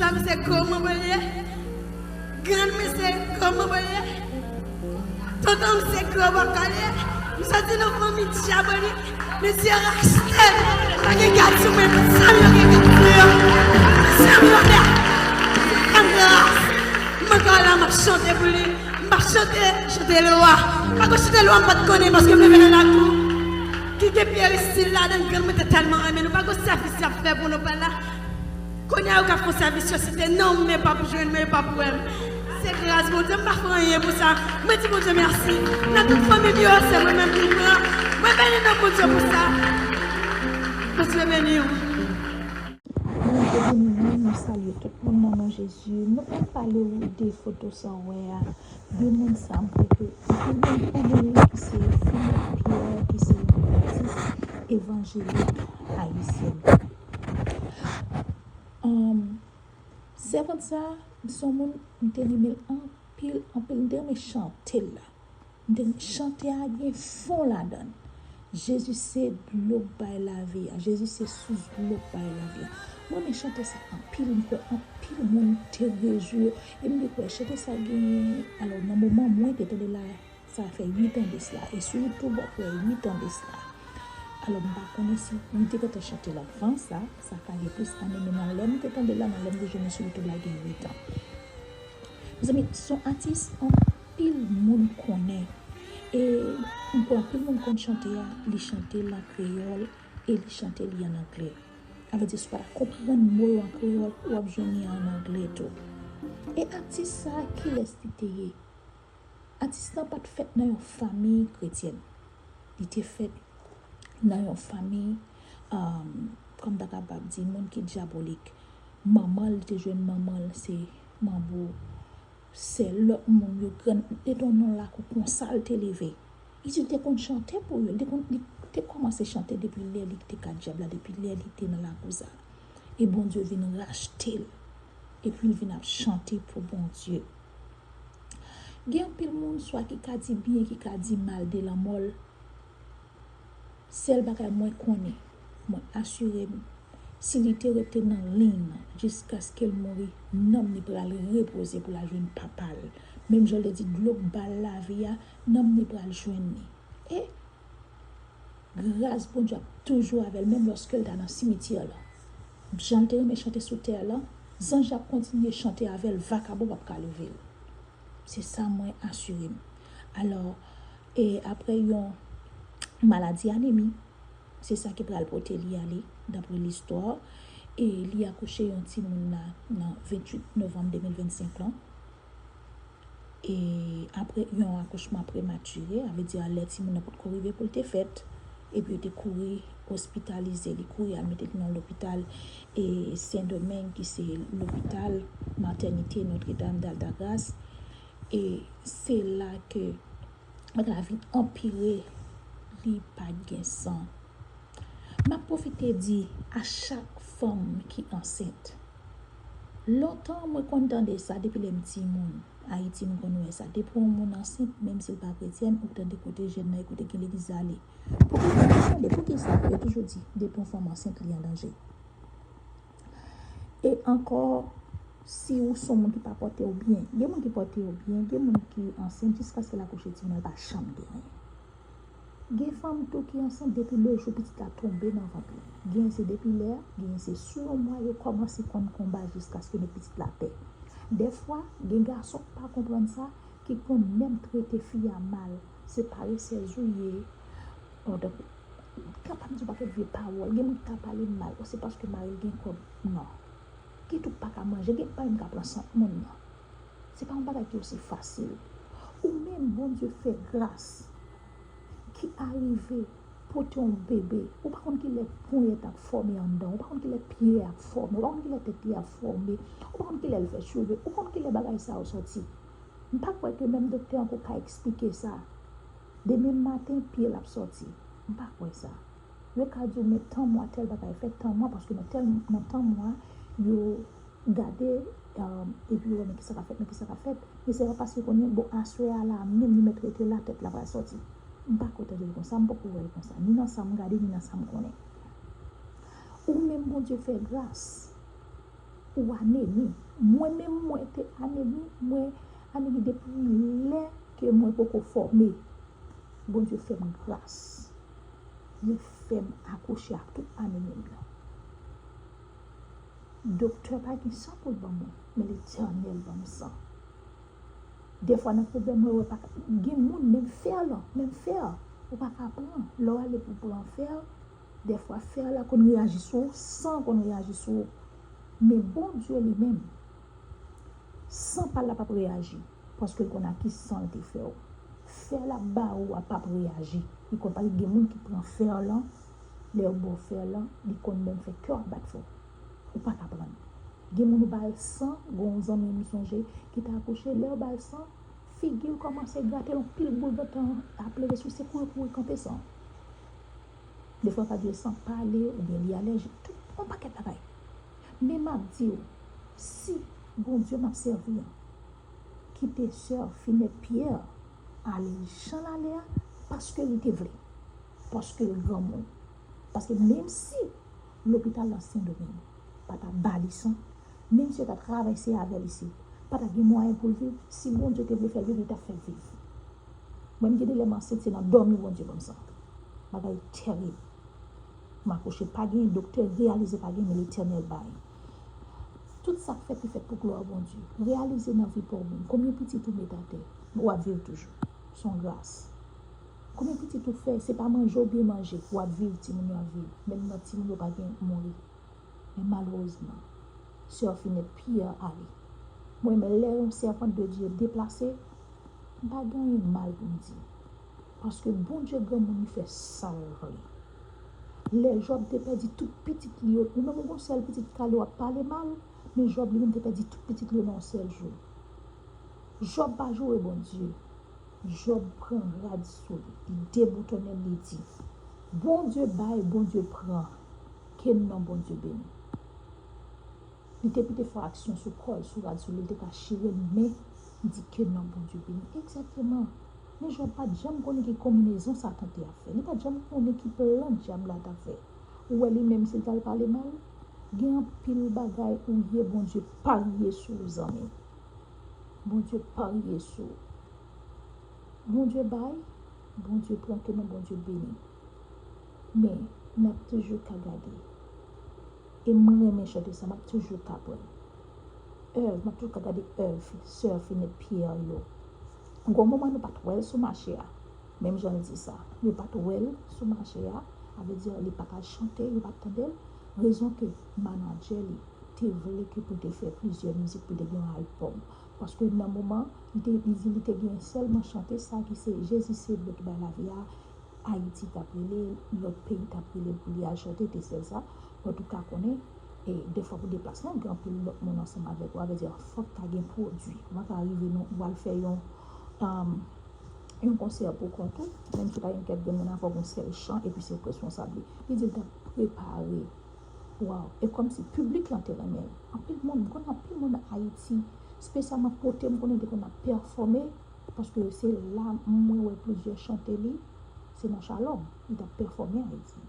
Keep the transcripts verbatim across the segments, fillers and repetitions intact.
Sa misye gwo manbo l ye. Grann misye gwo manbo l ye. Tonton misye gwo bòkò l ye. M soti nan fanmi dyabolik. Misye rachte. Pa gen gad sou mwen. Tout sa m yo gen gad sou yo. Tout sa m yo fè. Angras. Mwen ankò la, m ap chante pou li. M ap chante, chante lwa. Pa gen chante lwa m pa t konnen paske m leve nan lakou. Ki gen peristil ladan, grann mwen te tèlman renmen nou. Pa gen sèvis y ap fè pou nou pa la. Kounye a yo ka fè sèvis yo site non m, men p ap jwenn mwen, p ap wè m. Se gras Bondye, m pa fè anyen pou sa. Mwen di Bondye mèsi. Nan tout fanmi m yo, se mwen menm ki pran. Mwen beni non Bondye pou sa. Bondye beni w. Bondye beni nou, nou salye tout moun nan non Jezi. Nou pral pale w de foto sa w wè a, de moun sa m kwè ke anpil moun konnen ki se Philippe Pierre, ki se yon atis evanjelik ayisyen. Um, sèvant sa, se yon moun m te renmen l anpil, anpil, m te renmen chante l la. M te renmen chante a gen fon ladan l. Jezi se dlo k bay lavi a. Jezi se sous dlo k bay lavi a. Mwen renmen chante sa anpil, m kwè anpil moun te rejwi yo. E m te kwè chante sa gen, alò, nan moman mwen te tande la, sa fè uit an de sila. E sou YouTube, w ap wè uit an de sila. Alò, m pa konnen si m te gentan chante l anvan sa, sa ka gen plis ane, men nan lè m te tande l la, nan lè m te jwenn li sou YouTube la, gen uit an. Mezanmi, se yon atis anpil moun konnen. E m kwè anpil moun konn chante a, li chante l an kreyòl e li chante li an anglè. Sa vle di, si w pa ta konprann mo yo an kreyòl, w ap jwenn li an anglè tou. E atis sa a, kilès li te ye? Atis lan pa t fèt nan yon fanmi kretyèn. Li te fèt nan yon fanmi, um, kòm ta kapab di, moun ki dyabolik. Manman l, li te jwenn manman l, se manbo sè lòt moun yo, grann, li te nan yon lakou konsa l te leve. Li di l te konn chante pou yo, li te konn, li te kòmanse chante depi lè li te ka dyab la, depi lè li te nan lakou sa. E Bondye vin rachte l. Epi l vin ap chante pou Bondye. Gen anpil moun swa ki ka di byen, ki ka di mal de lanmò l. Sèl bagay mwen konnen, mwen asire m, si li te rete nan liy nan jiskaske l mouri, nanm li pral repoze pou l al jwenn papa l. Menm jan l te di dlo k ba l lavi a, nanm li pral jwenn li. E gras Bondye ap toujou avè l, menm lòske l ta nan simityè lan. Jan l te renmen chante sou tè lan, zanj ap kontinye chante avè l, vakabon p ap ka leve l. Se sa mwen asire m. Alò, e apre yon maladi anemi, se sa ki pral pote li ale, dapre listwa. E li akouche yon timoun la nan venntuit novanm de mil vennsenk lan. E apre yon akouchman prematire, sa vle di lè timoun nan potko rive pou l te fèt, epi yo te kouri ospitalize li, kouri al mete li nan lopital e Sendomeng, ki se lopital matènite Notre Dame d'Altagrace. E se la ke bagay la vin anpire, li pa t gen san. M ap pwofite di a chak fanm ki ansent, lontan mwen konn tande sa depi lè m timoun. Ayiti, nou konn wè sa. Depi yon moun ansent, menm si l pa kretyèn, ou tande kote jèn nan ye, kote gen legliz ale. Poukisa, tande, poukisa yo toujou di, depi yon fanm ansent, li an danje? E ankò, si ou se yon moun ki pa pòte w byen, gen moun ki pòte yo byen, gen moun ki ansent jiskaske l akouche timoun nan, l pa janm gen anyen. Gen fanm tou ki ansent depi le jou pitit la tonbe nan vant li. Genyen se depi lè a, genyen se sou yon mwa yo kòmanse konn konba jiskaske met pitit la tè. Dèfwa, gen gason k pa konprann sa, ki konn menm trete fi a mal. Se paresèz ou ye. Donk, kapab di yon pakèt vye pawòl. Gen moun ki ka pale m mal. O, se paske mari l gen kòb. Non. Gen tou k pa ka manje. Gen pa menm ka pran sant moun nan. Se pa yon bagay ki osi fasil. Ou menm, Bondye fè gras, ki arive pote yon bebe, ou pa konn kilè ponyèt ap fòme anndan, ou pa konn kilè pye ap fòme, ou pa konn kilè tèt li ap fòme, ou pa konn kilè l fè cheve, ou konn kilè bagay sa yo sòti. M pa kwè ke menm doktè ankò ka eksplike sa. Demen maten, pye l ap sòti. M pa kwè sa. Yo ka di w, men tan mwa tèl bagay fèt, tan mwa, paske nan tèl, nan tan mwa, yo gade, um, epi yo wè, men kisa k ap fèt, men kisa k ap fèt. Men se pa paske konnen, bon, aswè a la menm, li mèt rete la, tèt la pral sòti. M pa kwè tande l konsa, m poko wè l konsa. Ni nan sa m gade, ni nan sa m konnen. Ou menm, Bondye fè gras. ou anemi. Mwen menm, mwen te anemi, mwen anemi depi lè ke mwen poko fòme. Bondye fè m gras. Li fè m akouche ak tout anemi m nan. Doktè pa gen san pou l ban mwen, men Letènèl ban m san. Dèfwa nan pwoblèm, mwen wè pa gen moun, menm fè lan, menm fè, ou pa ka pran. Lè w ale pou pran fè, dèfwa fè la konn reyaji sou ou, san konn reyaji sou ou. Men Bondye li menm, san pa l la p ap reyaji, paske l konn ak ki san l te fè w. Fè l ap ba ou a p ap reyaji. Li konn pa gen moun ki pran fè lan, lè yo ba w fè lan, li konn menm fè kè w ap bat fò. Ou pa ka pran l. Gen moun ou ba l san, gen yon zanmi m sonje ki te akouche, lè yo ba l san, figi l kòmanse grate l, yon pil boul gentan ap leve sou, se kouri kouri kanpe san. Defwa pa di yo san pale oubyen li alèjik, tout yon pakèt bagay. Men m ap di w, si Bondye m ap sèvi an kite sè Finette Pierre ale jan l ale a, paske li te vle, paske l granmoun, paske menm si lopital nan Sendomeng pa ta ba li san, menm si yo ta travèse avè l isit, pa ta gen mwayen pou l viv, si Bondye te vle fè l viv, li t ap fè l viv. Mwen, m gen de lè m ansent, se nan dòmi Bondye ban m san. Bagay tèrib. M akouche, pa gen doktè, reyalize pa gen, men Letènèl bay. Tout sa k fèt, li fèt pou glwa Bondye. Reyalize nan vi pa w menm, konbyen pitit ou met atè, w ap viv toujou. Se yon gras. Konbyen pitit ou fè, se pa manje w byen manje, w ap viv, timoun yo ap viv. Menm nan timoun yo pa gen mouri. Men malerezman, sè Finette Pierre ale. Mwen menm, lè yon sèvant de Dye deplase, m pa gen anyen mal pou m di. Paske Bondye granmoun, li fè sa l vle. Lè Jòb te pèdi tout pitit li yo, ou menm ou gon sèl pitit kale, w ap pale mal, men Jòb li menm te pèdi tout pitit li yo nan yon sèl jou. Jòb pa joure Bondye. Jòb pran rad sou li, li deboutonnen l, li di, Bondye bay, Bondye pran, ke non Bondye beni. Li te pito fè aksyon sou kò l, sou rad sou li, li te ka chire l, men li di, ke non Bondye beni. Egzakteman. Men Jòb pa t janm konnen ki konbinezon Satan te ap fè. Li pa t janm konnen ki plan dyab la t ap fè. Ou wè li menm si l t al pale mal, gen anpil bagay ou ye Bondye parye sou ou, zanmi. Bondye parye sou ou. Bondye bay, Bondye pran, ke non Bondye beni. Men, n ap toujou ka gade. E mwen renmen chante sa, m ap toujou ka pran. Èv, m ap toujou ka gade èv sè Finette Pierre yo. Gon moman nou pa t wè l sou mache a. Menm jan l di sa, yo pa t wè l sou mache a, sa vle di li pa t al chante, yo pa t tande l. Rezon ke manadjè li te vle ke pou l te fè plizyè mizik, pou l te gen yon albòm. Paske nan moman, li te, li di li te gen sèlman chante sa ki se Jezi se dlo ki bay lavi a, Ayiti t ap rele, lòt peyi t ap rele l pou li al chante, te sèl sa. Mwen tou ka konnen, e defwa pou deplasman, gen anpil lòt moun ansanm avèk ou, sa vle di fòk ta gen pwodui. Ou pa ka rive non, ou al fè yon, um, yon konsè pou kont ou, menm si pa gen kèk grenn moun avè w, gon sèl chan, epi se w k responsab li. Li di l t ap prepare. Waw, e kòmsi piblik lan te renmen l. Anpil moun, m konn anpil moun Ayiti, espesyalman kote m konnen te konn ap pèfòme, paske se la mwen wè plizyè chante li, se nan Shalom, li t ap pèfòme Ayiti.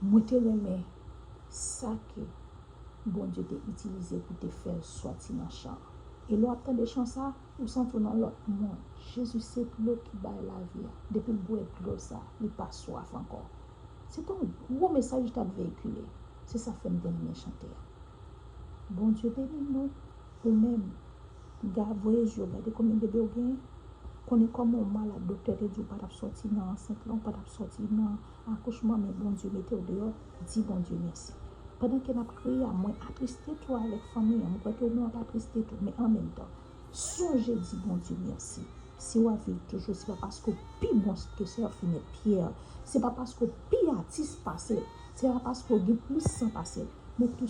Mwen te renmen sa ke Bondye te itilize pou te fè l sòti nan chan an. E lè w ap tande chan sa, ou santi w nan lòt mond. Jezi se dlo ki bay lavi a. Depi l bwè dlo sa, li pa swaf ankò. Se te yon gwo mesaj li t ap veyikile. Se sa fè m te renmen chante a. Bondye beni nou, ou menm. Ga-, voye zye w gade konbyen bebe w genyen. Konnen kòman w malad, doktè te di w pa t ap sòti nan ansent lan, w pa t ap sòti nan akouchman, men Bondye mete w deyò, di Bondye mèsi. Pandan ke n ap kriye a, mwen atriste tou avèk fanmi an, mwen kwè ke ou menm w ap atriste tou, men an menm tan, sonje di Bondye mèsi. Si w ap viv toujou, se pa paske w pi bon ke sè Finette Pierre, se pa paske w pi atis pase l, se pa paske w gen plis san pase l, men tou